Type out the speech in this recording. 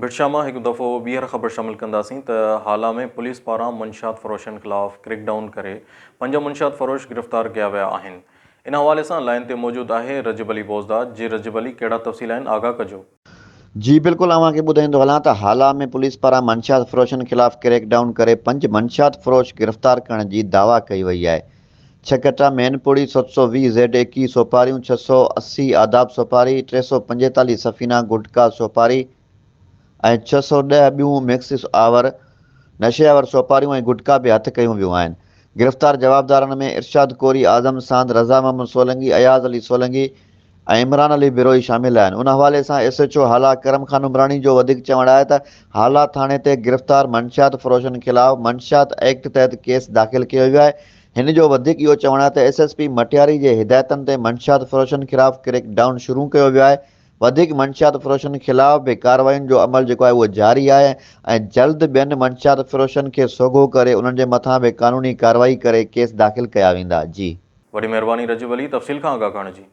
ڀٽ شاهه مان هڪ دفعو ٻيهر خبر شامل ڪنداسين ته هالا ۾ پوليس پاران منشيات فروشن خلاف ڪريڪ ڊائون ڪري پنج منشيات فروش گرفتار ڪيا ويا آهن ان حوالي سان لائين تي موجود آهي رجب علي بوزدار جي رجب علي ڪهڙا تفصيل آهن آگاهه ڪجو. جي بلڪل اوهان کي ٻڌائيندو هلان ته هالا ۾ پوليس پاران منشيات فروشن خلاف ڪريڪ ڊائون ڪري پنج منشيات فروش گرفتار ڪرڻ جي دعويٰ ڪئي وئي آهي ڇهه ڪٽا مين پوڙي 720 زيڊ 21 سوپاريون 680 آداب سوپاري 345 سفينا گٽڪا سوپاري ۽ 610 ٻيون مڪس آور نشي آور سوپاريون ۽ گٽڪا به هٿ ڪيون ويون آهن. گرفتار جوابدارن ۾ ارشاد ڪوري، اعظم ساند، رضا محمد سولنگي، اياز علي سولنگي ۽ عمران علي بروهي شامل آهن. ان حوالي سان S H O Hala Karam Khan Umrani جو وڌيڪ چوڻ آهي ته هالا ٿاڻي تي گرفتار منشيات فروشن خلاف منشيات ايڪٽ تحت ڪيس داخل ڪيو ويو آهي. هن جو وڌيڪ اهو چوڻ آهي ته ايس ايس پي مٽياري جي هدايتن تي منشيات فروشن خلاف ڪريڪ ڊائون شروع ڪيو ويو آهي وڌيڪ منشيات فروشن خلاف به ڪاررواين جو عمل جيڪو آهي اهو جاري آهي ۽ جلد ٻين منشيات فروشن کي سوگهو ڪري انهن جي مٿان به قانوني ڪارروائي ڪري ڪيس داخل ڪيا ويندا. جي. وڏي مهرباني رجب علي تفصيل کان آگاهه ڪرڻ جي.